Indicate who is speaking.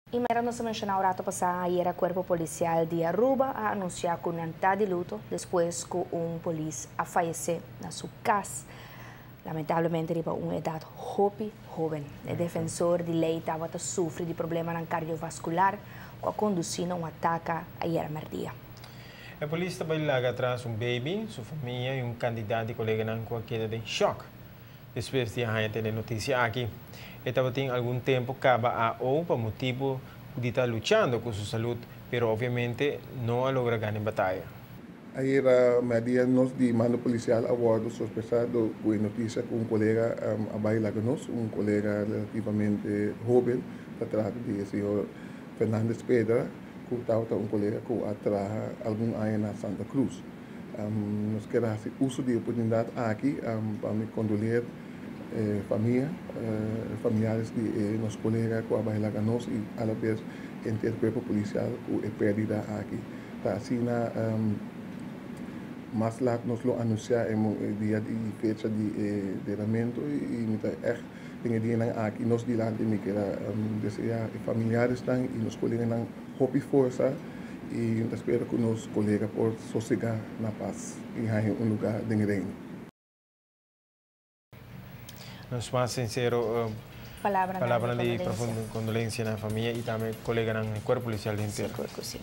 Speaker 1: Y manera nos a menciona un rato pasa, ayera Cuerpo Policial di Aruba a anuncia cu nan ta di luto despues cu un polis a fayece na su cas. Lamentablemente riba un edad hopi hoben. E defensor di ley tabata sufri di problemanan cardiovascular cu a conduci na un ataca ayera merdia.
Speaker 2: E polis ta bay laga atras un baby, su famia y un cantidad di coleganan cu a keda den shock despues di a haña tene noticia aki. E tabatin algun tempo caba AO pa motibo di ta luchando cu su salud, pero obviamente no a logra gana e bataya.
Speaker 3: Ayera merdia nos di mando policial a wordo sorpresa cu e noticia cu un colega a bay laga nos, un colega relativamente hoben. Ta trata di e señor Fernandez Pedra, cu tabata un colega cu a traha algun aña na Santa Cruz. Nos kier haci uso di e oportunidad aki pa mi condoleer famia, familiares di e nos colega cu a bay laga nos y a la vez henter cuerpo policial cu e perdida aki. Ta asina mas laat nos lo anuncia e dia y fecha di e deramento y mi ta echt den e dianan aki nos dilanti mi kier desea e familiaresnan y nos coleganan hopi forsa y mi ta spera cu nos colega por sosega na paz y haya un lugar den reino.
Speaker 2: Nos mas sincero
Speaker 1: palabra
Speaker 2: palabra
Speaker 1: di
Speaker 2: di profundo condolencia na famia y tambe coleganan di cuerpo policial henter.
Speaker 1: Sigur cu si.